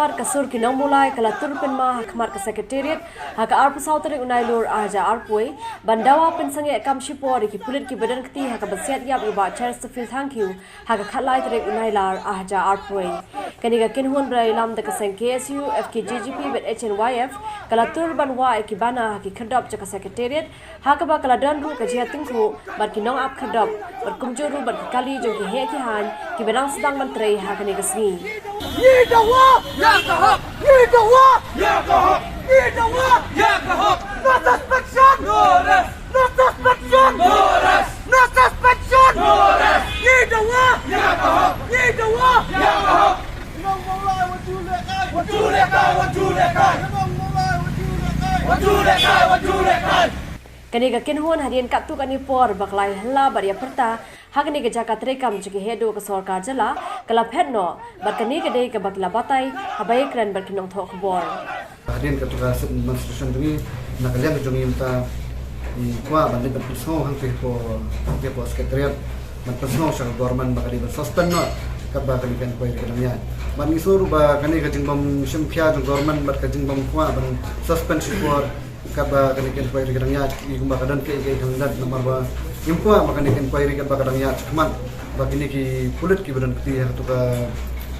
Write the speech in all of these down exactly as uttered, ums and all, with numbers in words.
Ka sur ki nongmulai ka la tur pynma ha khmat ka Secretariat ha ka arphew saw tarik u Nailur ar hajar arphew, ban dawa pynsangeh kam shipor ïa ki pulit kiba don kti ha kaba siat ïap ïa u Bah Charles Phil Thangkhiew ha ka khatlai tarik u Nailar ar hajar arphew. Kane ka kynhun ba la ïalam da ka seng K S U, F K J G P bad H N Y F ka la tur ban wah ïa ki bana ha ki khyrdop jong ka Secretariat, ha kaba ka la don ruh ka jingïatyngkhuh bad ki nongap khyrdop bad kumjuh ruh bad ki kali jong ki heh ki haiñ kiba dang sdang ban trei ha kane ka sngi. Ngi dawa ïa ka hok! Ngi dawa ïa ka hok! Ngi dawa ïa ka hok! No suspension! No rest! No suspension! No rest! No suspension! No rest! Ngi dawa ïa ka hok! Ngi dawa ïa ka hok! Nong Mawlai, wat ju lehkai! Wat ju lehkai! Wat ju lehkai! Nong Mawlai, wat ju lehkai! Wat ju lehkai! Wat ju lehkai! Kane ka kynhun hadien katto katne por ba ka la ïa hylla bad ïa pyrta ha kane ka jaka treikam jong ki heh duh ka sorkar jylla ka la phet noh, bad kane ka dei kaba ki la batai haba ïakren bad ki nongthoh khubor. Hadien katto ka sit demonstration jong ngi, na ka liang jong ngi mynta ngi kwah ban leit ban pynsngew hangtei hapoh, hangtei hapoh Secretariat, ban pynsngew sha ka government ba ka dei ban suspend noh katba kane ka inquiry ka dang ïaid. Bad ngi sngew ruh ba kane ka jingbym shim khia jong government bad ka jingbym kwah ban suspend shipor katba kane ka inquiry ka dang ïaid, i kumba ka don kaei kaei ka dang don, namar ba ngim kwah ba kane ka inquiry katba ka dang ïaid shakhmat ba kine ki pulit kiba don kti ha kato ka,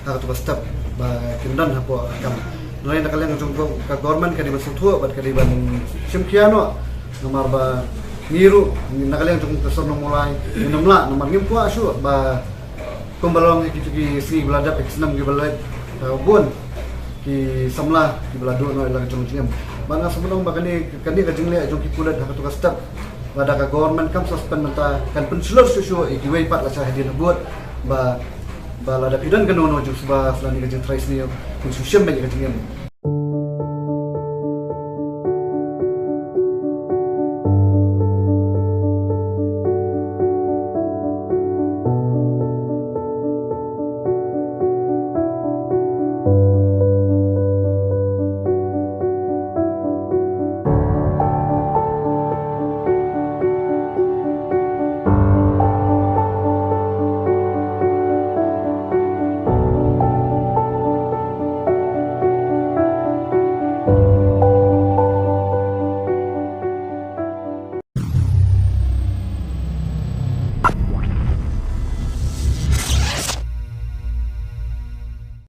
ha kato ka step ba kin don hapoh ka kam. Hynrei na ka liang jong ka government ka dei ban sngewthuh bad ka dei ban shim khia noh, namar ba ngi ruh na ka liang jong ka sor Nong Mawlai ngin ym lah, namar ngim kwah shuh ba kumba long ha kito ki sngi ba la dep, ha ki snem kiba la leit, eh, bun ki samla kiba la duh noh ïa la ka jong ka jingim. Bad nga sngewbha ban ong ba kane, kane ka jingleh jong ki pulit ha kato ka step, lada ka government kam suspend mynta, kan pynshlur shuh shuh ïa kiwei pat lashai hadien habud, ba, ba lada phi don kano kano jingsuba lane ka jingtrei sniew, phin shu shim beit ïa ka jingim.